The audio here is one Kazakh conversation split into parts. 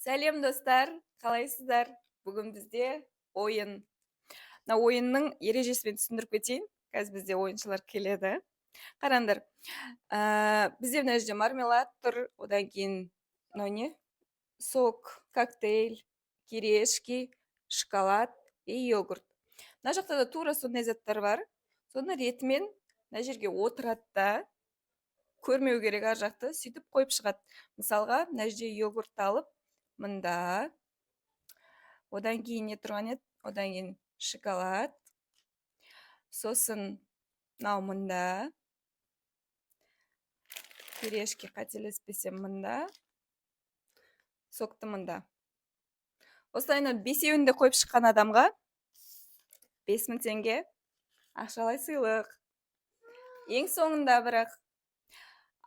Сәлем, достар, қалайсыздар? Бүгін бізде ойын. Мына ойынның ережесімен түсіндіріп кетейін. Қазір бізде ойыншылар келеді. Қараңдар, бізде мына жерде мармелад тұр, одан кейін мынау не? Сок, коктейль, кириешки, шоколад и йогурт. Мына жақта да тура сондай заттар бар. Соны ретімен мына жерге отырады да, көрмеу керек ар жақты, сөйтіп қойып шығады. Мысалға, мына жерде йогуртты алып, мында, одан кейін не тұрған еді? Одан кейін шоколад, сосын мынау мында, кириешки, қателеспесем, мында, сокты мында. Осылайынан бесеуін де қойып шыққан адамға 5000 теңге ақшалай сыйлық. Ең соңында бірақ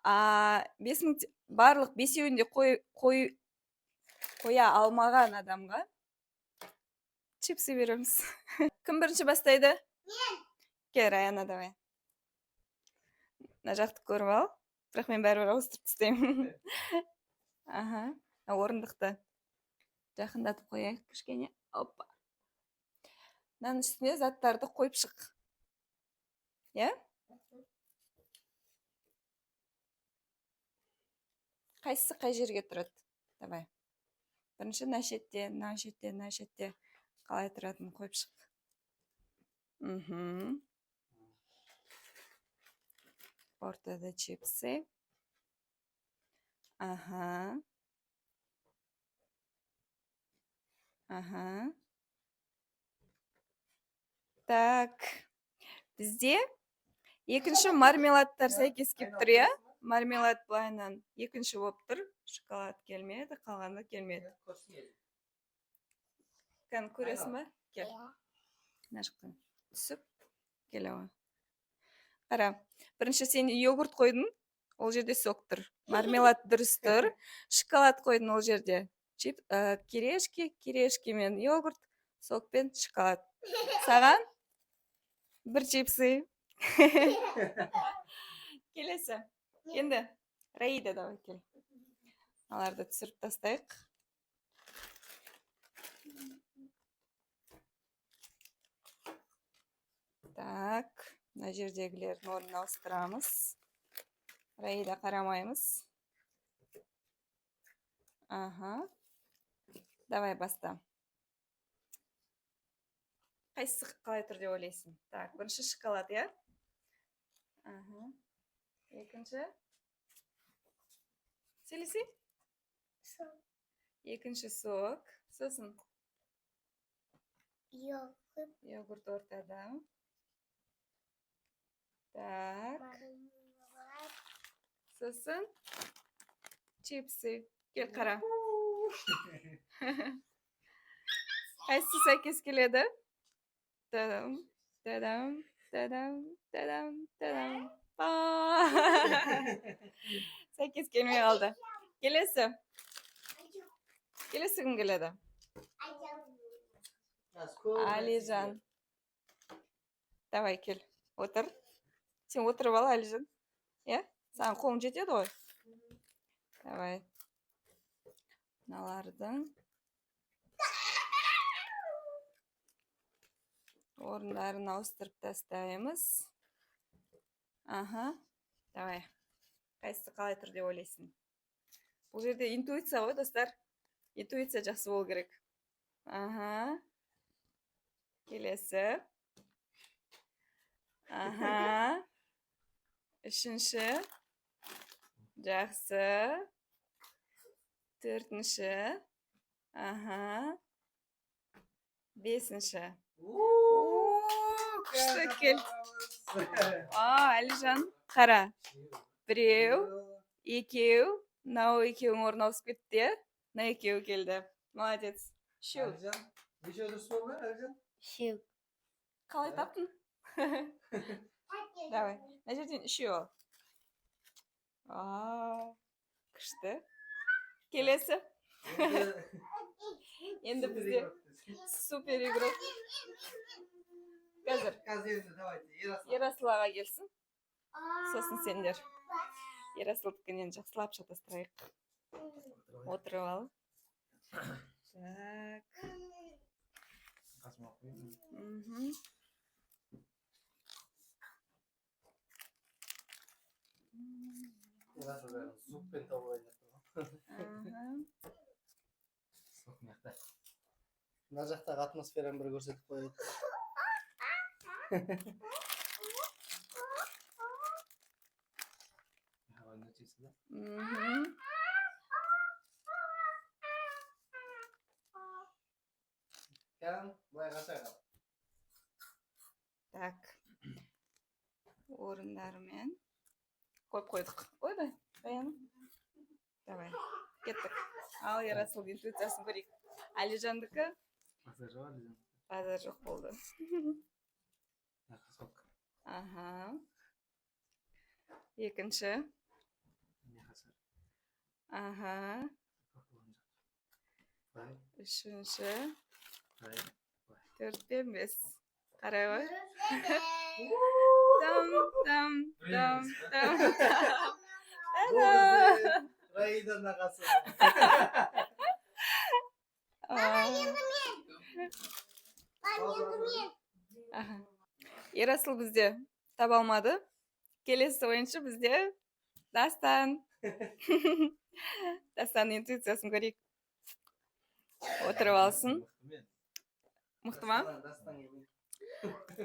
5000 барлық бесеуін де қоя алмаған адамға чипсы береміз. Кім бірінші бастайды? Мен. Кел, Раяна, давай. Мына жақты көріп ал. Бірақ мен бәрібір ауыстырып тастаймын. Аха. Мына орындықты жақындатып қояйық кішкене. Опа. Мынаның үстіне заттарды қойып шық. Иә? Қайсысы қай жерге тұрады? Давай. Бірінші мына шетте, мына шетте, мына шетте қалай тұратынын қойып шық. Ортада чипсы. Аха. Аха. Так. Бізде екінші мармеладтар сәйкес келіп тұр, иә? Мармелад былайынан екінші болып тұр. Шоколад келмеді, қалғаны келмеді. Кәні, көресің ба? Кел. Мына жақтан түсіп келе ғой. Қара, бірінші сен йогурт қойдың, ол жерде сок тұр. Мармелад дұрыс тұр. Шоколад қойдың, ол жерде чип, кириешки, кириешки мен йогурт, сок пен шоколад. Саған бір чипсы. Келесі. Енді Раида, давай, кел. Аларды түсіріп тастайық. Так, мына жердегілердің орнын ауыстырамыз. Раида, қарамаймыз. Аха. Давай, баста. Қайсысы қалай тұр деп ойлайсың? Так, бірінші шоколад, иә? Аха. Екінші? Сөйлесе? Сок. Екінші сок. Сосын? Йогурт. Йогурт ортада. Так. Мармелад. Сосын? Чипсы. Кел, қара. Қайсысы сәйкес келеді? Та-дам, та-дам, та-дам, та-дам, та-дам. Па! Сәйкес келмей қалды. Келесі. Келесі кім келеді? Алижан. Давай, кел. Отыр. Сен отырып ал, Алижан. Иә? Саған қолың жетеді ғой? Давай. Мыналардың орындарын ауыстырып тастаймыз. Аха. Давай. Қайсысы қалай тұр деп ойлайсың? Бұл жерде интуиция ғой, достар. Интуиция жақсы болу керек. Аха. Келесі. Аха. Үшінші. Жақсы. Төртінші. Аха. Бесінші. О, күшті, кел. А, Әлижан, қара. Біреу, екеу, мынау екеуінің орны ауысып кетті, иә? Мына екеуі келді. Молодец. Үшеу. Әлижан, нешеу дұрыс болды, Әлижан? Үшеу. Қалай таптың? Давай. Мына жерден үшеу ал. А, күшті. Келесі. Енді бізде супер игрок. Қазір. Қазір енді давайте, Ерасыл. Ерасыл аға келсін. Сосын сендер. Ерасылдікінен жақсылап шатастырайық. Отырып ал. Так. Қасыма қояйын. Ерасыл бәрін звукпен тауып алайын деп тұр ғой. Звук мына жақта. Мына жақтағы атмосфераны бір көрсетіп қояйық. Хаваның нәтижесі да. Кән, былай қашайық ал. Так. Орындарымен қойып қойдық. Ойбай, Баян. Давай, кеттік. Ал Ерасыл интуициясын көрейік. Әлижандікі Базар жоқ, Әлижан. Базар жоқ болды. Мына сок. Аха. Екінші. Мына қасар. Аха. Көк болған жоқ. Былай, Үшінші. былай. Төрт пен бес. Қарай ғой. Там, там, там, там. Бұл Та-дам! бізде Раиданың ағасы. А. Мам, енді мен. Аха. Ерасыл бізде таба алмады. Келесі ойыншы бізде Дастан. Дастанның интуициясын көрейік. Отырып алсын. Мықты мен. Мықты ма? Дастан келген.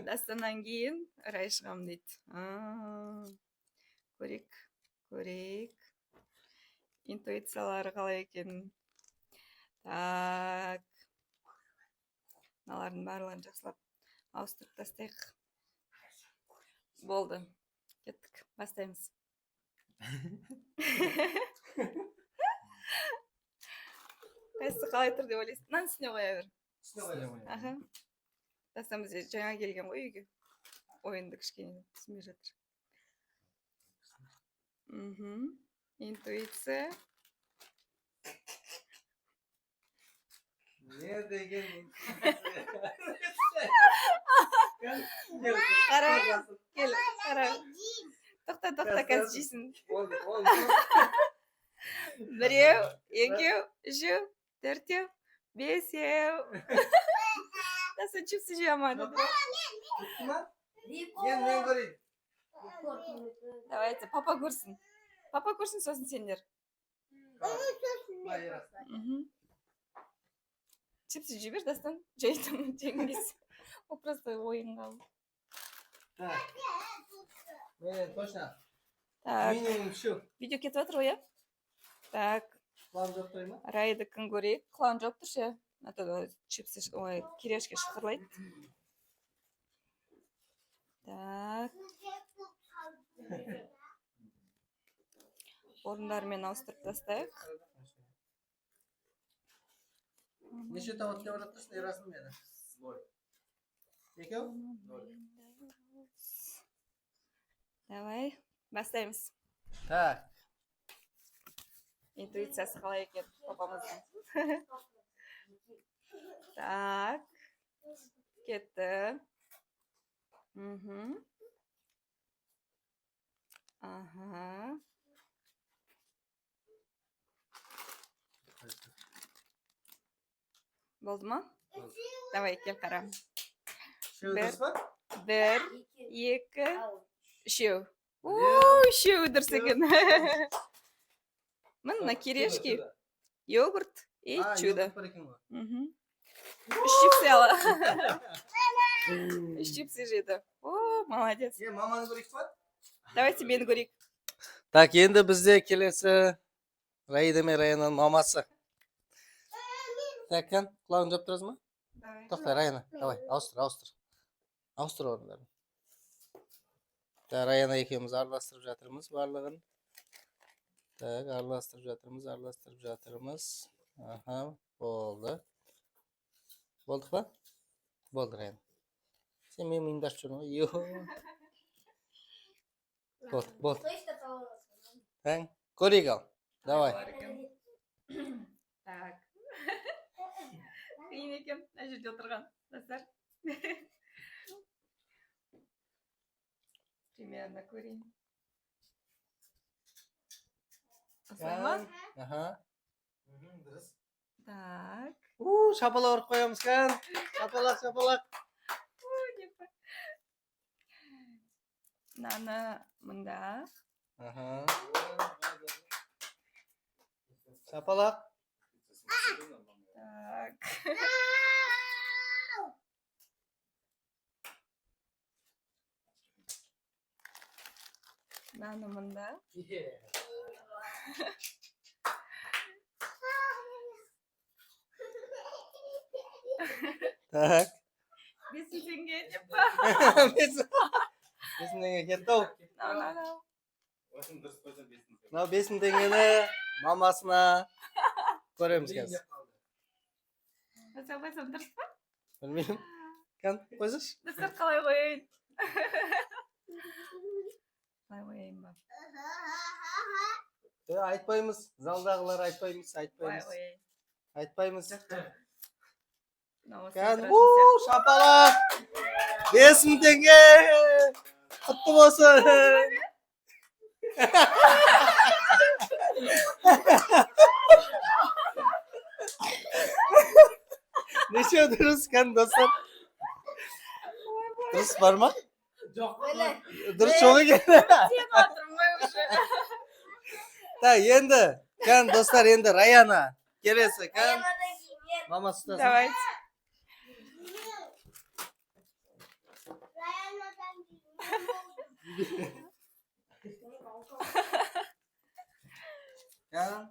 Дастаннан кейін Рай шығамын дейді. А, көрейік, көрейік. Интуициялары қалай екен. Так. Мыналардың барлығын жақсылап ауыстырып тастайық. Болды. Кеттік. Бастаймыз. Қайсысы қалай тұр деп ойлайсың? Мынаның үстіне қоя бер. Үстіне қоясың. Аха. Дастан бізде жаңа келген ғой үйге. Ойынды кішкене түсінбей жатыр. Интуиция. Не деген интуиция? Кән, кел, Қара, қорғасын. кел, қара. Жеймін. Тоқта, тоқта, қазір жейсің. Болды, болды. Біреу, екеу, үшеу, төртеу, бесеу. Дастан чипсы жей алмады. Бітті ма? Енді мен көрейін. Давайте, папа көрсін. Папа көрсін, сосын сендер. Былай, Ерасыл. Чипсы жей бер, Дастан. Жейтін жеңбес. Ол просто ойынға. Так. Мен точно. Так, Минимум үшеу. Видео кетіп жатыр ғой, иә? Так, Құлағым жауып тұрайын ба? Райдікін көрейік. Құлағын жауып тұршы. А то чипсы, ой, кириешки шықырлайды. Так, орындарымен ауыстырып тастайық. Неше табады деп ойлап тұрсың, Ерасыл, мені? Ноль. Екеу? Ноль. Давай, бастаймыз. Так. Интуициясы қалай екен папамыздың? Так, кетті. Аха. Болды ма? Давай, кел, қара. Үшеуі Бір. дұрыс па? Бір, екі, үшеу. У, Біреу, үшеуі дұрыс екеу, екен. Міне, мына Чудо, кириешки, чудо. йогурт и А, чудо. йогурт бар екен ғой. Үш чипсы ала. Үш чипсы жеді. О, молодец. Е, маманы көрейік па? Давайте мені көрейік. Так, енді бізде келесі Раида мен Раянаның мамасы. Так, кән, құлағын жауып тұрасың ба? Давай. Тоқта, Раяна, давай, ауыстыр, ауыстыр. Ауыстыр орындарын. Так, Раяна екеуміз араластырып жатырмыз барлығын. Так, араластырып жатырмыз, араластырып жатырмыз. Аха, болды. Болдық па? Болды, Раяна. Сен менің миымды ашып жүрдің ғой. Йо. Болды, болды. Таң, көрейік ал. Давай. Бар екен. Так. Қиын екен мына жерде отырған достар. Примерно көрейін. Осылай ма? Аха. Дұрыс. Так. У, шапалақ ұрып қоямыз, кән. Шапалақ, шапалақ. Ой, деп. Мынаны мында. Аха. Шапалақ. Так. Мынаны мында. Так. 5000 теңге деп. 5000 теңге кетті ау. Мынау, мынау. Мынау 5000 теңгені мамасына көреміз қазір. Қойсам, қойсам, дұрыс па? Білмеймін. Кән, қойсайшы. Достар, қалай қояйын? Қалай қояйын ба? Е, айтпаймыз. Залдағылар, айтпаймыз, Қалай айтпаймыз. қояйын? Айтпаймыз. Мынау осы Кән, тұратын у, сияқты. шапалақ. 5000 теңге. Құтты болсын. Неше дұрыс, кән, достар? Дұрыс бар ма? Жоқ. Дұрыс жоқ екен. Сеніп жатырмын ғой уже. Так, енді, кән, достар, енді Раяна. Келесі, кән. Мамасы ұстасын. Давайте. Раянадан кейін. Кән.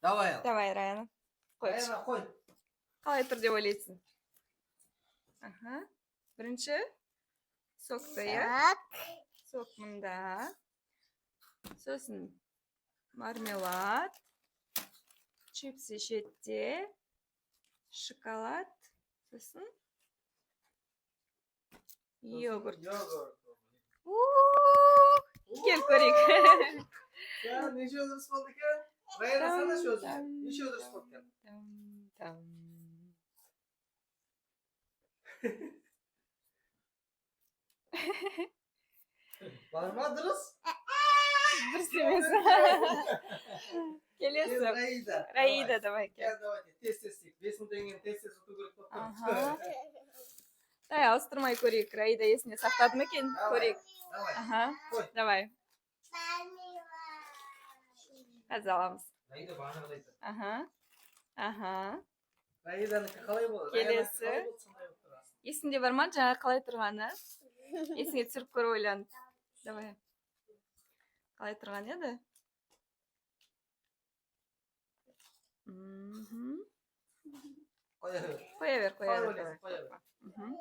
Давай ал. Давай, Раяна. Қойшы. Раяна, қой. Қалай тұр деп ойлайсың? Аха. Бірінші сокты, иә? Так. Сок мында. Сосын мармелад, чипсы шетте, шоколад, сосын йогурт. Йогурт. У, кел, көрейік. Кән, неше дұрыс болды екен? Раяна, санашы өзің. Неше дұрыс болды екен? Там, там. Бар ма дұрыс? Дұрыс емес. Келесі. Енді Раида. Раида, давай, кел. Кән, давайте, тез тез істейік. 5000 теңгені тез тез ұту керек болып тұр. Аха. Давай, ауыстырмай көрейік. Раида есінде сақтады ма екен? Давай. Көрейік. Давай. Аха. Қой. Давай. Қазір аламыз. Раида бағанағыдай айтады. Аха. Раиданікі қалай болды? Келесі. Раянанікі қалай болды, сондай болып тұрасың. Есіңде бар ма жаңа қалай тұрғаны? Есіңе түсіріп көр, ойланып. Давай. Қалай тұрған еді? Мхм. Қоя бер. Қоя бер, қоя Қалай бер. ойлайсың? Давай. Қоя бер. Мхм.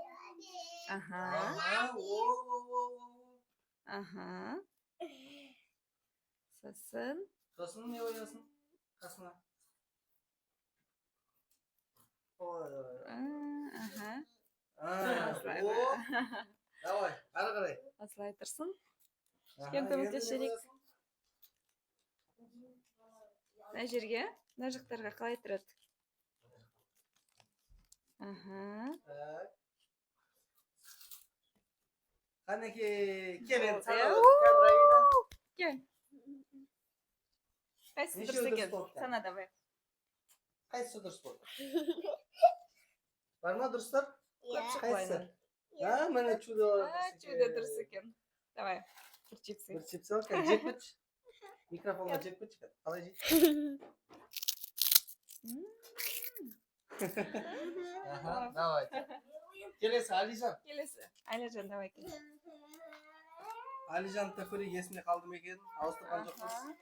Аха. Аха, о, о, о, о. Аха. Сосын Сосын не қоясың? Қасына. Ой, ой, ой. Аха. А, Осылай. о, давай, ары қарай. Осылай тұрсын. Аха, Кішкене енді не көмектесіп жіберейік. қоясың? Мына жерге, мына жақтарға қалай тұрады? Аха. Так. Қанекей, кел енді, Болды, саған иә? кән, Раида. Кел. Қайсысы Нешеу дұрыс дұрыс екен? болды? Сана, давай. Қайсысы дұрыс болды? Бар ма дұрыстар? Иә. Көп Қайсысы? шықпаймын. А, міне, чудо. А, чудо дұрыс екен. Давай. Бір чипсы. Бір чипсы ал, кән, жеп кетші. Микрофонға жеп кетші, кән. Қалай жейді? Аха, давай. Келесі, Алижан. Келесі. Әлижан, давай, кел. Алижанды да көрейік, есінде қалды ма екен? Ауыстырған жоқпыз. Аха.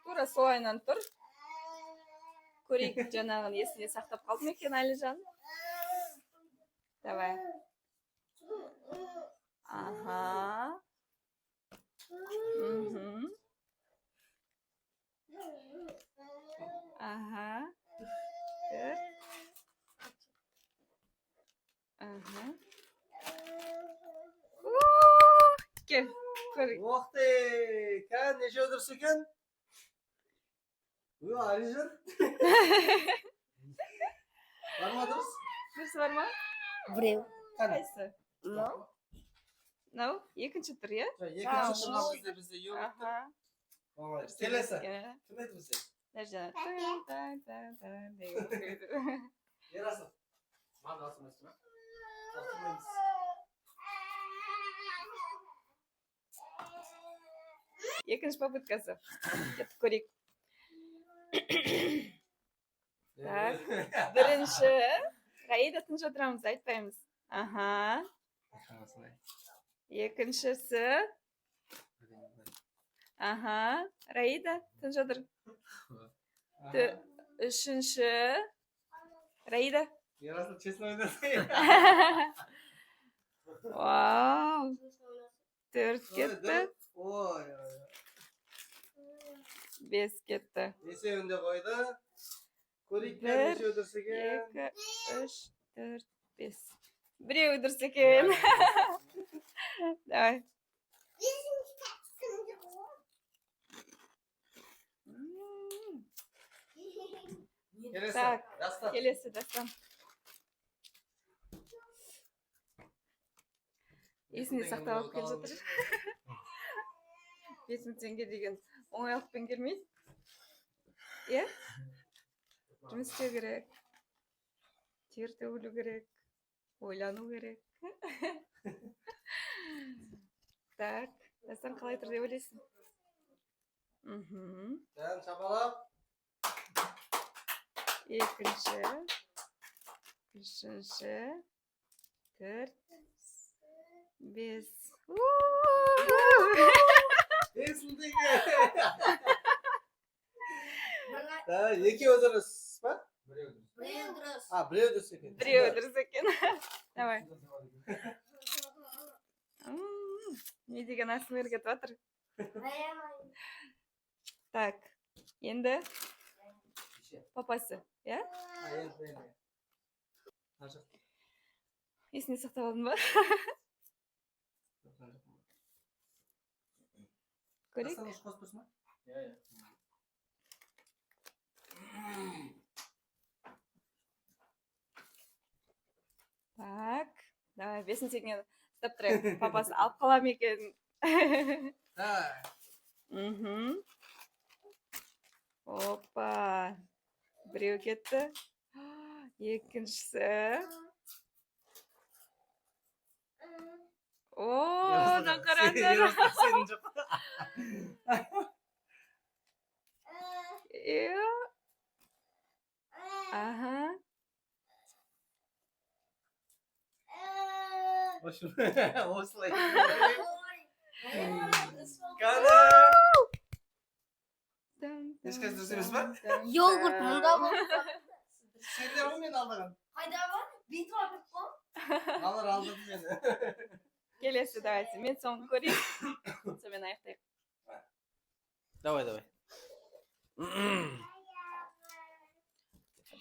Тура солайынан тұр. Көрейік, жаңағын есінде сақтап қалды ма екен Әлижан? Давай. Аха. Мхм. Аха. Бір. Аха. У, кел, көрейік. Ух ты! Кән, нешеу дұрыс екен? Ө, Алижан? Бар ма дұрыс? Дұрыс бар ма? Біреу. Қане? Қайсысы? Мынау. Мынау екінші тұр, иә? Жоқ, екінші тұрған бізде йогурт. Аха. Оңай. Дұрыс Келесі. екен, иә. Кім еді бізде? Даже жаңа тын, тын, тын, тын деген музыка кетеді. Ерасыл. Маған да ауыстырмайсыз ба? Ауыстырмаймыз. Екінші попыткасы. Кеттік, көрейік. Так. Бірінші. Раида, тыныш отырамыз, айтпаймыз. Аха. Екіншісі. Аха. Раида, тыныш отыр. Үшінші. Раида. Ерасыл, честно ойнасың. Вау. Төрт кетті. Ой, ой. Бес кетті. Бесеуін де қойды. Көрейік, Бір, нешеу дұрыс екен. Екі, үш, төрт, бес. Біреуі дұрыс екен. Давай. Келесі. Так. Дастан. Келесі, Дастан. Есінде сақтап алып келе жатыр. 5000 теңге деген оңайлықпен келмейді. Иә? Жұмыс істеу керек. Тер төгілу керек. Ойлану керек. Так, Дастан, қалай тұр деп ойлайсың? Мхм. Жан шапалақ. Екінші, үшінші, төрт, бес. 5000 теңге. Да, екеуі дұрыс па? Біреу дұрыс. Біреу дұрыс. А, біреу дұрыс екен. Біреуі дұрыс екен. Давай. Не деген АСМР кетіп жатыр. Так, енді папасы, иә? А, енді, енді. Ар жақ. Есіне сақтап алдың ба? Ар жақ. Көрейік. Дастан, үш қосып тұрсың ба? Иә, иә. Так, давай, 5000 теңгені ұстап тұрайық. Папасы алып қала ма екен? Так. Мхм. Опа. Біреу кетті. Екіншісі. О, мына қараңдар. Ерасыл, сенің жоқ. Иә. Аха. Осылай. Қане. Дам, Ешқайсысы дұрыс дам, емес па? дам, Йогурт дам. мұнда бар. Сендер ғой мені алдаған. Қайда бар? Бүйтіп жатыр ғой. Алар алдады мені. Келесі, давайте. Мен соңғы көрейін. Сонымен аяқтайық. Давай, давай.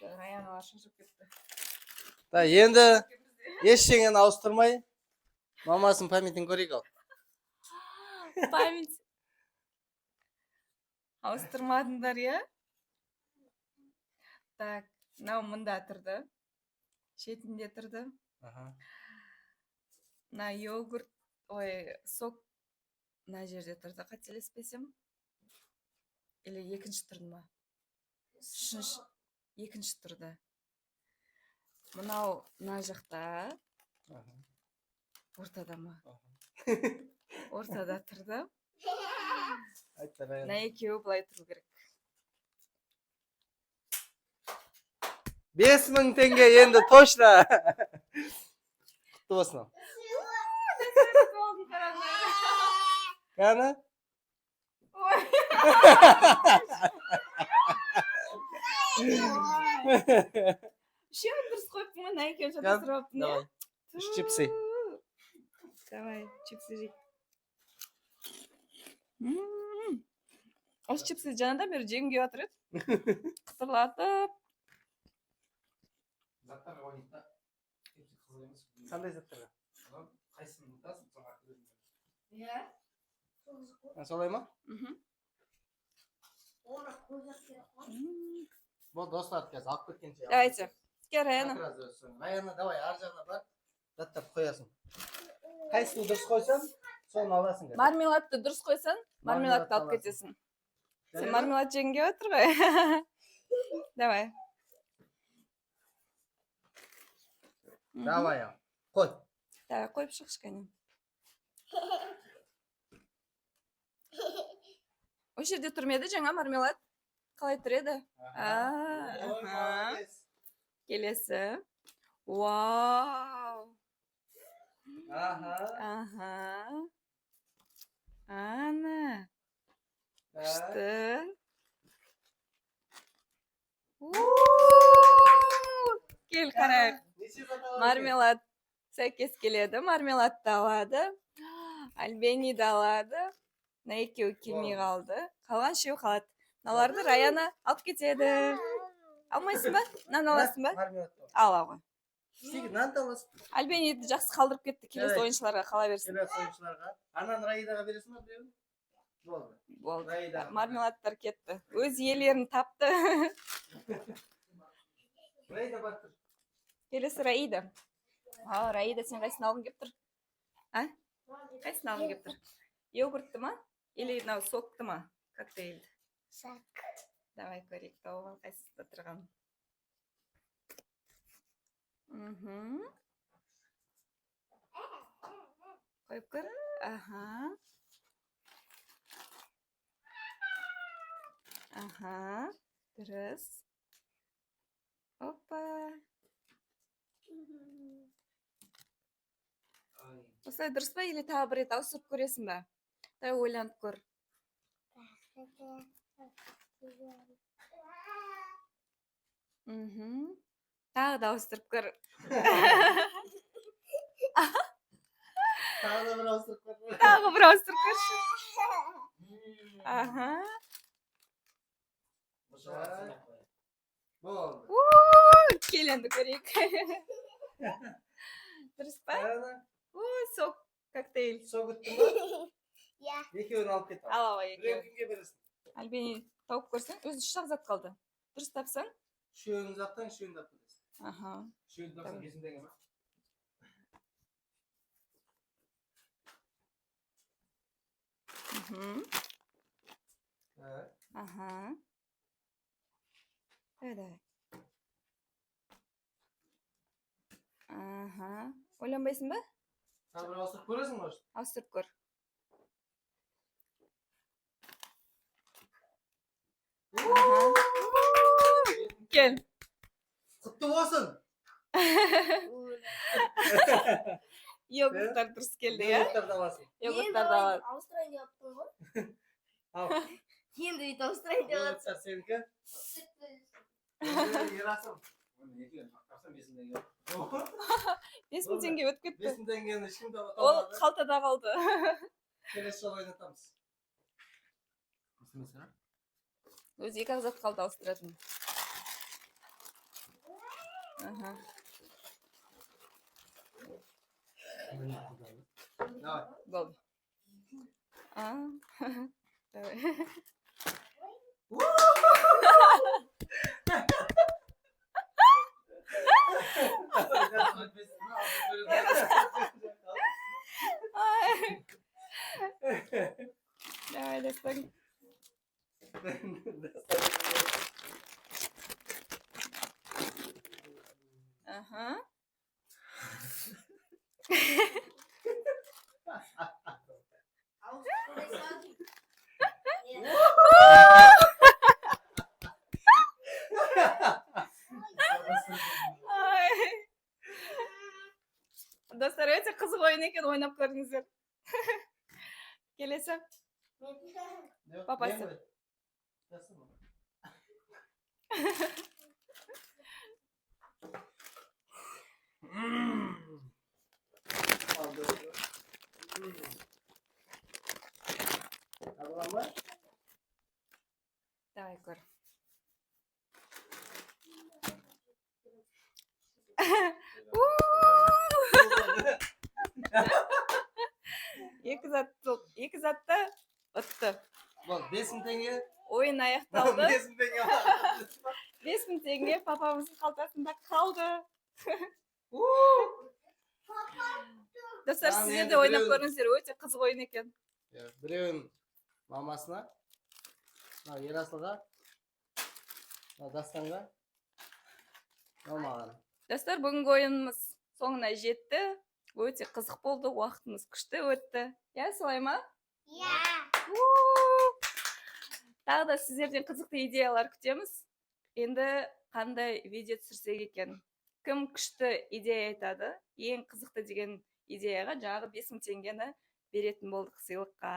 Раяналар шошып кетті. Да, енді ештеңені ауыстырмай мамасының памятін көрейік ал. Память. Ауыстырмадыңдар, иә? Так, мынау мында тұрды. Шетінде тұрды. Мына йогурт, ой, сок мына жерде тұрды, қателеспесем. Или екінші тұрды ма? Үшінші, екінші тұрды. Мынау мына жақта, ортада ма? Ортада тұрды. Айт, Раяна. Мына екеуі былай тұру керек. 5000 теңге енді точно. Құтты болсын ал. Болдым, қараңдар. Қане? Ой. Үшеуін дұрыс қойыппын ғой, мына екеуін шатастырып алыппын, иә? Давай. Үш чипсы. Давай, чипсы жейік. Осы чипсы жаңадан бері жегім келіп жатыр еді. Қытырлатып. Заттарға ойнайды да. Чипсы қызық емес. Қандай заттарға? Анау қайсысын ұмытасың, соны артып өзің. Иә. А, солай ма? Мхм. Оны қойып керек қой. Болды, осыларды қазір алып кеткенше. Давайте. Кел, Раяна. Как раз өзі. Раяна, давай, ар жағына бар. Заттарды қоясың. Қайсысын дұрыс қойсаң, соны аласың қазір. Мармеладты дұрыс қойсаң, мармеладты алып аласың. кетесің. Сен мармелад жегің келіп отыр ғой. Давай. Мгм. Давай, ал. Қой. Давай, қойып шықшы, кәне. Осы жерде тұр ма еді жаңа мармелад? Қалай тұр еді? А, Ой, аха. молодец. Келесі. Вау! Аха. Аха. Ана, Так. күшті. У! Кел, қарайық. Неше зат алады екен? Мармелад сәйкес келеді. Мармеладты алады. Альбениді алады. Мына екеуі келмей қалды. Қалған үшеуі қалады. Мыналарды Раяна алып кетеді. Алмайсың ба? Мынаны аласың ба? Мармелад. Ал, ал ғой. Істейік, нан да аласың. Альбениді жақсы қалдырып кетті. Келесі Жарайды. ойыншыларға қала берсін. Келесі ойыншыларға. Ананы Раидаға бересің ба біреуін? Болды. Болды. Раидаға. Мармеладтар кетті. Өз иелерін тапты. Раида, бар тұр. Келесі Раида. А, Раида, сен қайсысын алғың келіп тұр? А? Қайсысын алғың келіп тұр? Йогуртты ма? Или мынау сокты ма? Коктейльді. Сок. Давай көрейік, тауып ал қайсысында тұрған. Мхм. Қойып көр. Аха. Аха. Дұрыс. Опа. Ай. Осылай дұрыс па или тағы бір рет ауыстырып көресің ба? Давай, ойланып көр. Мхм. Тағы да ауыстырып көр. Тағы да бір ауыстырып көр. Тағы бір ауыстырып көрші. Аха. Бұл жолы сен ақ қой. Болды. У, кел, енді көрейік. Дұрыс па? Ана, У, сок, коктейль. сок ұттың ба? Иә. Екеуін алып кет. Ал, ал, Біреуін екеуін. кімге бересің? Альбени, тауып көрсең, өзі үш ақ зат қалды. Дұрыс тапсаң? Үшеуін заттан, үшеуін алып кетесің. Аха. Үшеуін тапсаң, 5000 теңге ма? Мхм. Так. Аха. Давай, давай. Аха. Ойланбайсың ба? Тағы бір ауыстырып көресің, может? Ауыстырып көр. Аха. Кел. Құтты болсын. Йогурттар дұрыс келді, иә? Йогурттарды аласың. Йогурттарды алады. Ауыстырайын деп жатырмын ғой. Ал, Енді бүйтіп ауыстырайын деп жатырмын. йогурттар сенікі. Енді Ерасыл. Оны екеуін тапсам, 5000 теңге. 5000 теңге өтіп кетті. 5000 теңгені ешкім таба Ол алмады. қалтада қалды. Келесі жолы ойнатамыз. Осы ма? Өзі екі ақ зат қалды ауыстыратын. Аха. Давай. Болды. А, давай. Ай. Давай, Дастан. Аха. Ауыстырмай салдым. Иә. Ай. Достар, өте қызық ойын екен, ойнап көріңіздер. Келесі. Жоқ, Папасы. мен ғой. Жақсы ма? Алды. Табыла ма? Давай, көр. У! Екі затты, екі затты ұтты. Болды, 5000 теңге. Ойын аяқталды. 5000 теңге. 5000 теңге папамыздың қалтасында қалды. Достар, Ал сіздер енді де ойнап біреуін- көріңіздер, өте қызық ойын екен. Иә, біреуін мамасына. Мынау Ерасылға, мынау Дастанға, мынау маған. Достар, бүгінгі ойынымыз соңына жетті. Өте қызық болды, уақытымыз күшті өтті, иә, солай ма? Иә. У! Тағы да сіздерден қызықты идеялар күтеміз. Енді қандай видео түсірсек екен? Кім күшті идея айтады, ең қызықты деген идеяға жаңағы 5000 теңгені беретін болдық сыйлыққа.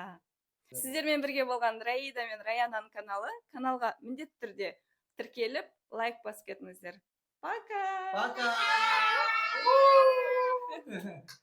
Сіздермен бірге болған Раида мен Раянаның каналы. Каналға міндетті түрде тіркеліп, лайк басып кетіңіздер. Пока! Пока! У!